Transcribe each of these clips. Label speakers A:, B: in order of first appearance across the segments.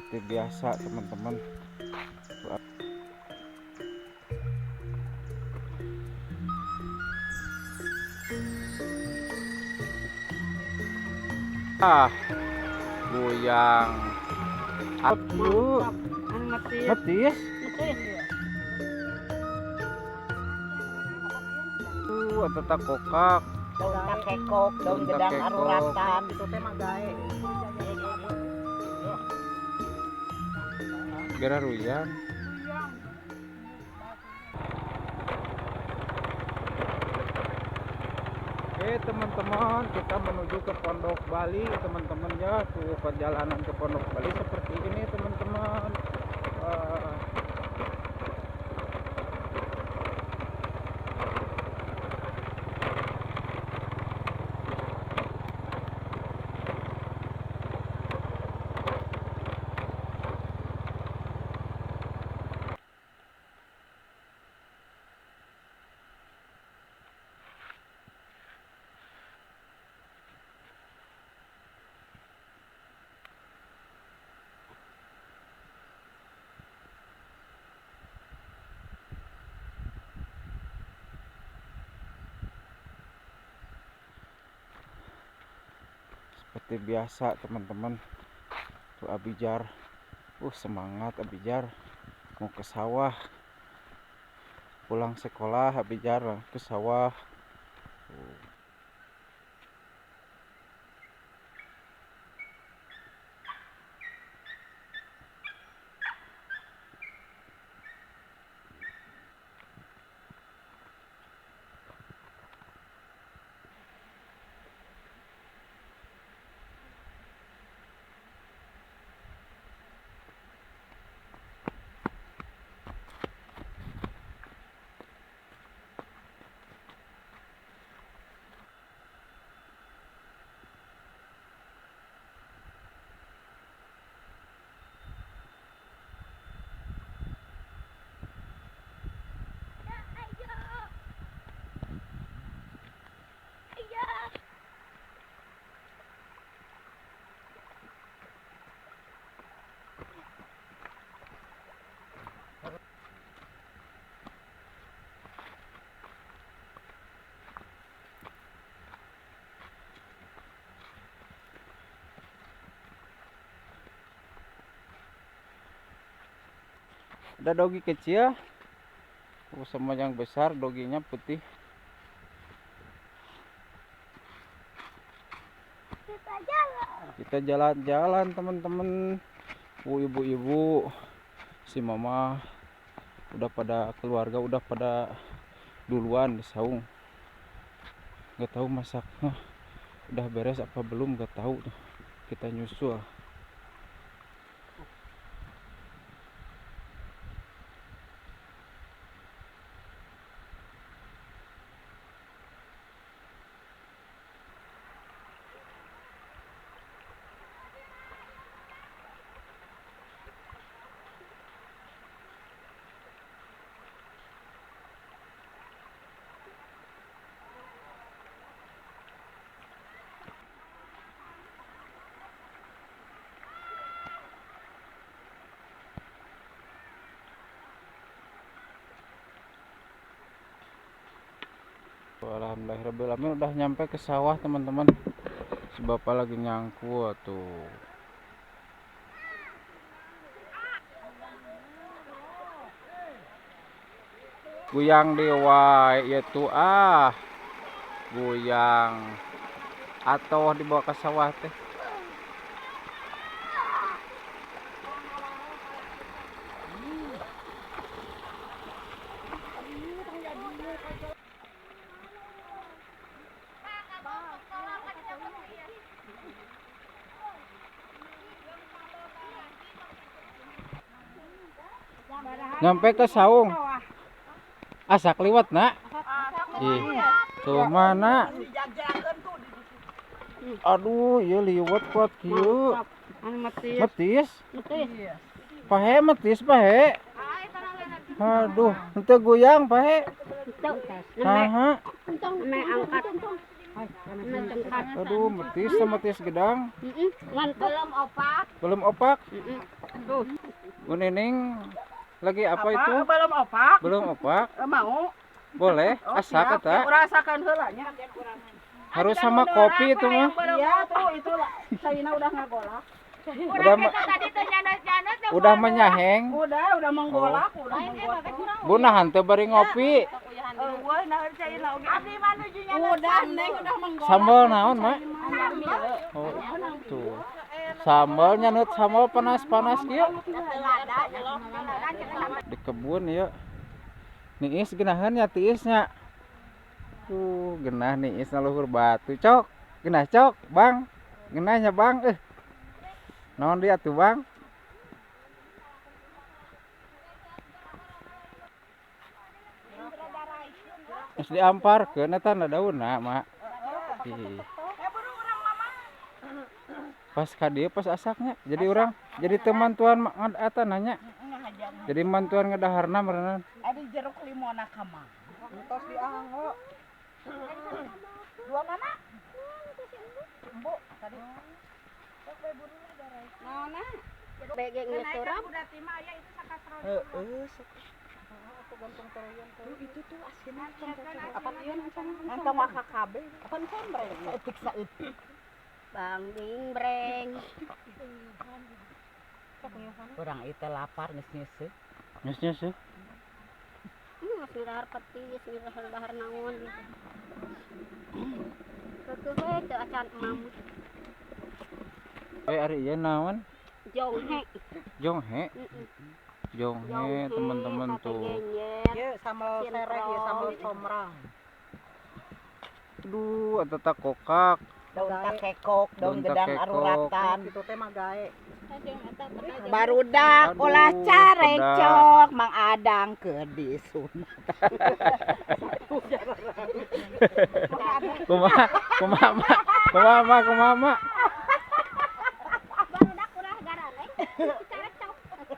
A: Seperti biasa, teman-teman. Ah, goyang. Aduh, metis. Tetap kokak.
B: Daun takekok, daun gedang aruratan, itu teh mah gae.
A: Gara ruyang. Oke teman-teman, kita menuju ke Pondok Bali teman-teman ya. Tuh perjalanan ke Pondok Bali seperti ini teman-teman. Seperti biasa teman-teman, tuh Abijar, semangat Abijar mau ke sawah, pulang sekolah Abijar ke sawah. Ada dogi kecil sama yang besar, doginya putih. Kita jalan-jalan teman-teman. Ibu-ibu, si mama udah pada keluarga, udah pada duluan di saung. Nggak tahu masaknya udah beres apa belum, nggak tahu tuh. Kita nyusul. Alhamdulillahirobbilalamin udah nyampe ke sawah teman-teman. Si bapak lagi nyangkut tuh. Goyang dewa ya tuh, ah goyang atau dibawa ke sawah teh. Nyampe ke saung. Asak liwat nak. Ih, tuh mana? Aduh, ya liwat kuat kieu. Metis. Pahe metis pahe. Aduh, henteu goyang pahe. Saha?
B: Angkat.
A: Aduh, metis sama tis gedang.
C: Mantap. Belum opak.
A: Belum opak? Bu Nining lagi apa itu?
B: Belum opak.
A: Belum opak.
B: Mau?
A: Boleh, asak kata.
B: Rasakan heula nya.
A: Harus sama kopi itu mah.
B: Iya tuh, itu Saina udah ngagolak.
A: Udah menyaheng.
B: Udah menggolak, udah menggolak.
A: Bu nahan teu bari ngopi.
B: Udah Neng, udah menggolak.
A: Sambal naon, Mak? Oh, tuh. Sambal nyanut sambal panas-panas kieu. Di kebun ya. Niis geunaheun nya tiisnya. Tuh, genah niis na luhur batu, cok. Genah cok, Bang. Genahnya, Bang. Naon dia tuh, Bang? Geus diamparkeun eta na daunna, Mak. Ih. Pas ka dieu pas asaknya. Jadi urang jadi teu mantuan eta nanya. Jadi mantuan ngadaharna meureunan.
B: Ada jeruk limona ka mah. Entos dianggo. Dua mana? Embu tadi.
C: Naonna? Bege ngesurap.
B: Heeh. Itu tuh asinan apa nantong KKB kan breng etik saeutik.
C: Bang ding breng.
B: Urang itu lapar geus nyeuseuk.
A: Geus nyeuseuk.
C: Geus ngidahar petis, ngidahar dahar naon gitu. Keukeuh we teu acan mamut.
A: Ari ieu naon?
C: Jonghe.
A: Jonghe. Jonghe teman-teman tuh.
B: Ieu sambal sereh, ieu sambal comrang.
A: Aduh, eta tak kokak.
B: Daun takekok, daun gedang aruratan.
D: Kitu teh mah gae.
B: Barudak ulah carecok Mang Adang ke disunat.
A: Kumaha kumaha kumaha kumaha.
C: Barudak ulah garaleng carecok.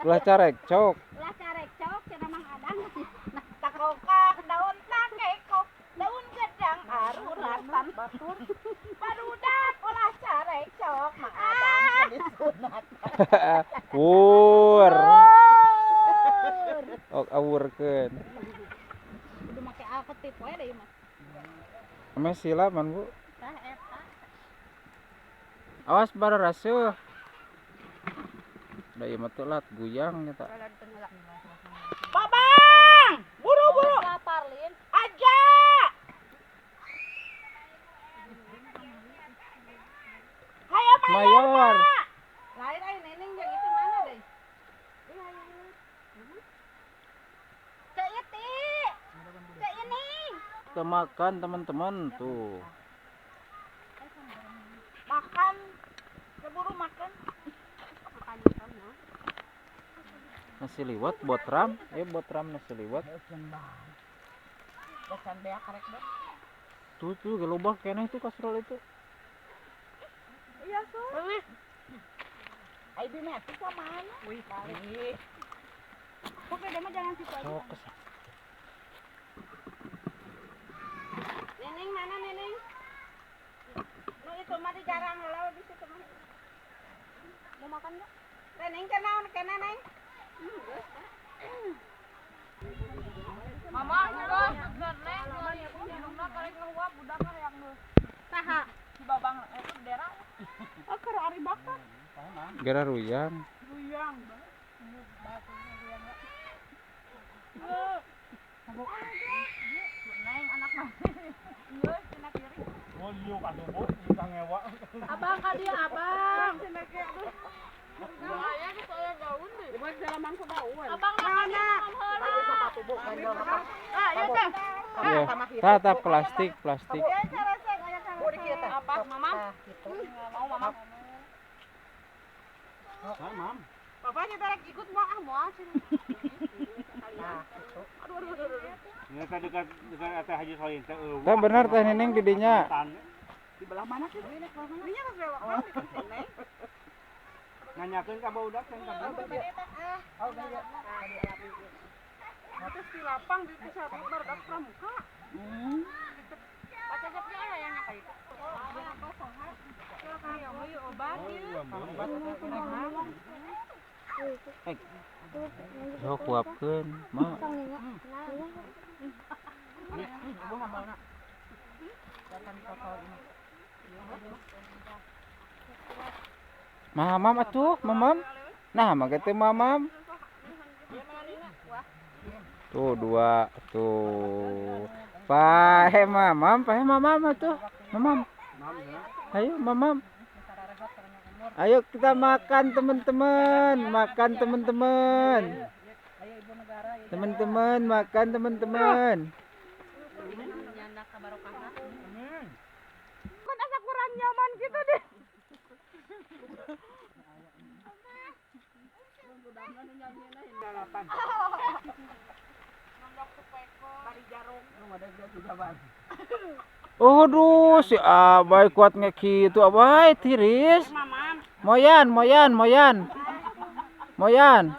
A: Ulah carecok.
C: Ulah carecok cenah Mang Adang.
B: Takokak daun takekok, daun gedang aruratan. Barudak ulah carecok Mang Adang ke disunat.
A: Wur. Ok awurkeun.
C: Kudu make alketip we deui mah.
A: Ame sila man, Bu.
C: Tah eta.
A: Awas bararasuh. Da ieu mah telat guyang nya ta.
B: Babang, buru-buru.
C: Lapar lin.
B: Aja. Hayo
A: Mayor.
D: Lain ai Neneng yang itu mana deh?
C: Ke iti. Ke ini.
A: Kita makan teman-teman tuh.
B: Makan. Keburu makan.
A: Nasi liwet botram, botram nasi liwet. Tuh tuh gelobak keneh tuh kasrol itu.
B: Iya, so. Ai di mati ka mana? Wih, balik.
C: Oke, dia mah jangan situ aja.
A: Sok.
C: Neneng mana Neneng?
B: Nu itu mah di jarang heula di situ mah.
C: Mau makan enggak?
B: Neneng kenaon kena Neng?
D: Mama, Neng, minumna karek ngehuap budak hayang geus.
C: Saha?
D: Si Babang itu dera.
B: Oh, keur ari bakar.
A: Gara ruyang.
D: Ruyang.
B: Neng anak mah.
D: Geus cenah kiri.
E: Oh, liuk atuh Bu, kita ngewa.
D: Abang ka dieu abang. Abang mana?
A: Iya. Tatap plastik, plastik.
D: Apa, Mama? Mau Mama?
E: Mam.
D: Bapaknya tarik ikut mau ah mau sih. Aduh aduh aduh aduh.
E: Ini teh dekat dekat teh Haji Solin teh eueuh.
A: Teh bener teh Neneng di dinya.
B: Di belah mana sih?
D: Ini harus belokan di sini.
E: Nanyakeun ka barudak teh ka barudak.
B: Oh, iya.
D: Terus di lapang di pusat barudak pramuka. Pak Cecepnya aya yang
A: Sok huapkeun, Ma. Mamam atuh, mamam. Nah, mah teh mamam. Tuh dua tuh. Pahe mamam, pahe mamam atuh. Mamam. Ayo mamam. Ayo kita makan teman-teman, makan teman-teman. Teman-teman, makan teman-teman.
D: Kan asa kurang nyaman gitu deh.
A: Aduh, si Abai kuat ngekitu Abai tiris. Moyan, moyan, moyan. Moyan.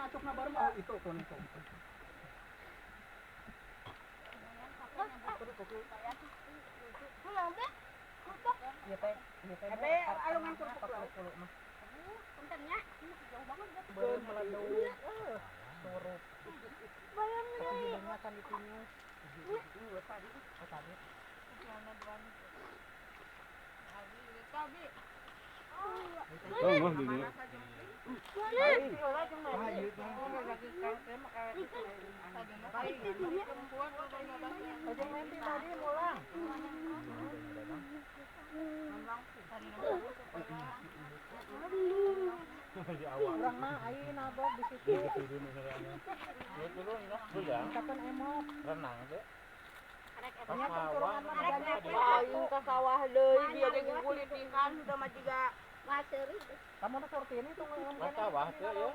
B: Aing ka sawah deui dia ge gugulitihan teu mah jiga
E: Kamu mah sorti ini tuh ngomong.
A: Sawah teh ya.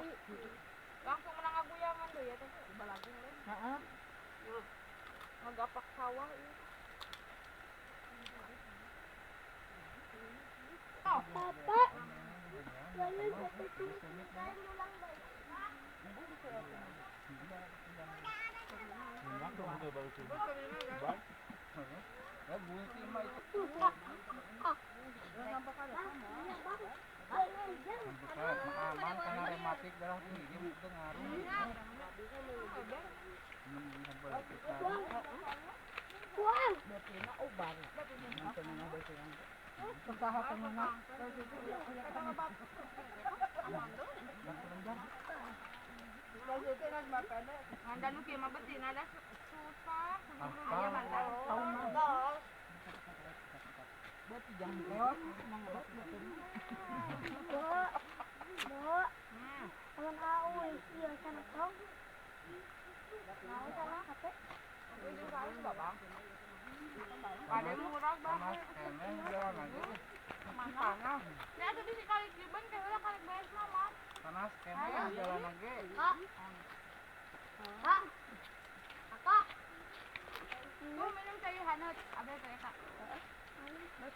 D: Langsung menang ngaguyangan deui ya teh.
E: Heeh.
D: Ngagapak sawah ieu.
C: Papa.
A: Aman karena rematik darah tinggi itu ngaruh.
D: Ngandan nu kieu mah betina da susah. Ada murah banget. Nah, tadi si kali kiban kayak kali beres mama.
A: Panas keneh jalan lagi.
C: Kak. Kakak.
D: Tuh minum cai hanut, abe teh kak.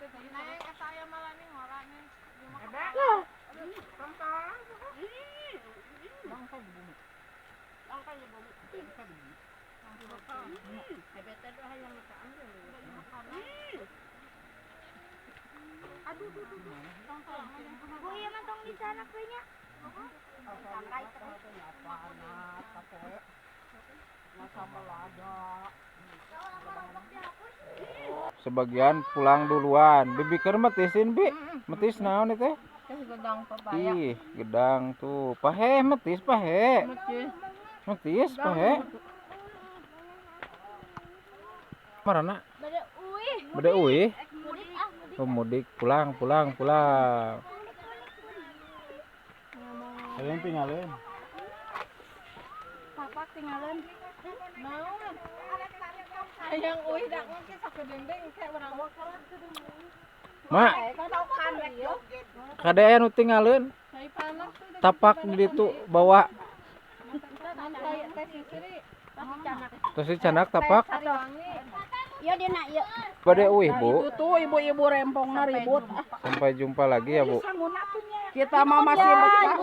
D: Neng, saya malah nih ngora nih.
C: Bu, iya mah tong di sana kayaknya.
A: Sebagian pulang duluan. Bibi keur metisin, Bi. Metis naon itu?
D: Gedang pepaya.
A: Ih, gedang tuh. Pahe metis pahe. Metis pahe. Marana?
C: Bade uih.
A: Bade uih.
C: Mudik ah, mudik.
A: Oh, mudik pulang pulang pulang.
E: Kalian tinggalin.
D: Papak tinggalin. Naon? Hayang uih dak mungkin sakedeng kayak urang mah.
A: Mak, kade aya nu tinggalin
D: Cai panas tuh.
A: Tapak di ditu bawa
D: Teh sisiri.
A: terus dicanak tapak
C: Iya dia nak iya.
A: bade uih, Bu.
B: Itu tuh ibu-ibu rempongna ribut.
A: Sampai jumpa lagi ya, Bu.
B: Kita mah masih betah.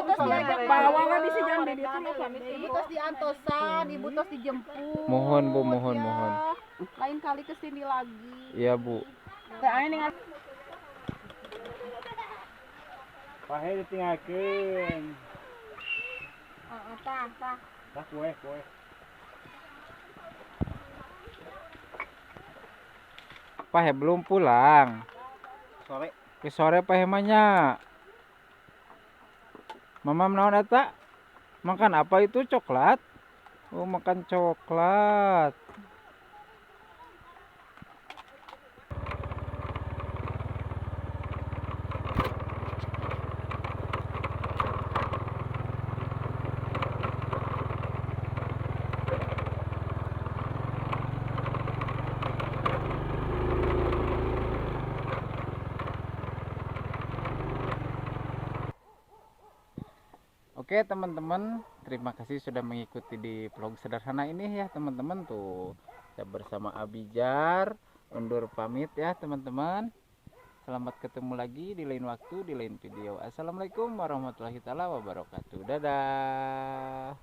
B: Bawa lah di sini di ditu lah kami.
F: Ibu tos diantosan, ibu tos dijemput.
A: Mohon, Bu, mohon,
F: ya.
A: mohon.
F: Lain kali kesini lagi.
A: Iya, Bu.
B: Teh aing ningali
E: Pahe ditinggalkeun.
D: Heeh, tah, tah.
E: Tah kue, kue.
A: Pahe belum pulang.
E: Sore.
A: Ke sore pahe mah nya. Mamam naon eta? Makan apa itu coklat? Oh, makan coklat. Oke teman-teman, terima kasih sudah mengikuti di vlog sederhana ini ya teman-teman. Tuh, saya bersama Abijar undur pamit ya teman-teman. Selamat ketemu lagi di lain waktu, di lain video. Assalamualaikum warahmatullahi taala wabarakatuh. Dadah.